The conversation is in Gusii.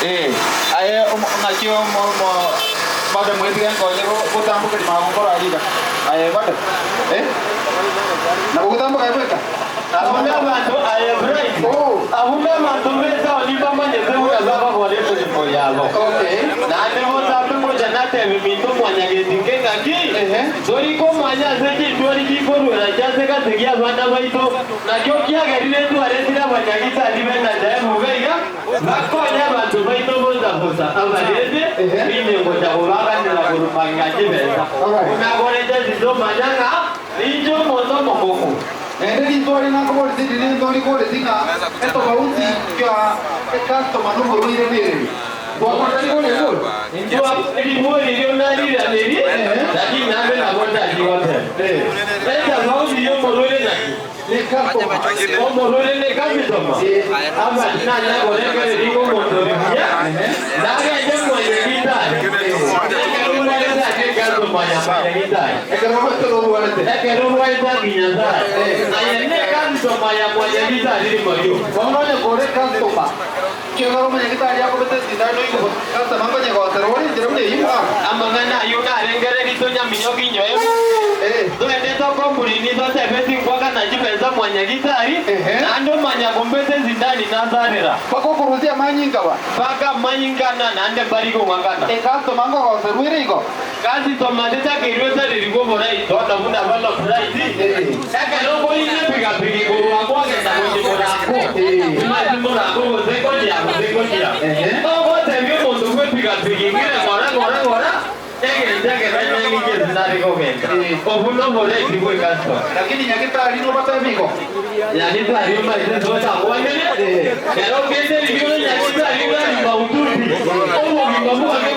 Eh, aye omo- ng'aki omo- omo- madam etiga nkonye go- gotambokeria magokoro aria iga. Aye madam, eh? Nabo ogotamboka aye bweka? Abwo nabanto aye Bright, Oh. abwo nabanto b'etaoni bamanyete buna bagokora emeremo yabo. Okay. Naende botambe gocha natebe minto mwanyageti nke ng'aki, Ehe. tori komanya ase chintwari chikoruera chiase gati gi'abana baito, nakio kiagerire twaretire abanyagitari b'engancha y'ebuga iga, bakonye abanto baito bosa bosa, abarende, rinde ngocha kobaganera korwa magega chibesa. Alright. Buna korete ase omanya ng'a Ninche omonto omokong'u. Naende rintwari nakoboretie riria rinto rikoreti ng'a etobauti ya ecustomer nomorwaire nereri. Twakorete rigori rigori? Intwa ribori erio nariranerie, lakini nabe nabo ntachia goteba. Etobauti y'omorwaire naki? Ne customer. Omorwaire ne customer? Aba nanya korengereria iga omonto ore buya, nagende mwanyagitari. Ekero orwarete ake customer ya mwanyagitari. Ekero orwarete norwarete. Ekero orwarete ake Nyasaye. Aye ne customer ya mwanyagitari rimo rioka. Bono onye kore customer, ekiagera omonyagitari akobete esindano oigwe customer nkonyegosera ore enchera buna eyio bwango. Amang'ana ayio narengereria tonyaminyoka inyoe. Eh. Togende tokomburini totebe tinkwakana chibesa mwanyagitari, Ehe. naende omanya kombeta esindani nasarera. Mpaka okorusia amanyinga ba. Mpaka amanyingana naende mbari kong'akana. Ecustomer nkogoserwa ere igo. Customer tetakeirwe etarerigwe oborai bono buna bono bright. Ekero okorina epigapigi korwa abwo ogenda gochia morango, timanyeti morango gose ngochia gose ngochia. Ogotebia omonto bwe epigapigi ng'ire ng'ora ng'ora ng'ora, egento ekero anyang'ike ase nare kogenda. Obwo noboraiti bwe customer. Lakini nyagetari nobatebi igo. Nyagetari omanyete ase otakwanire, kero ogende riria ore nyagetari orari mahututi, obogima bwane.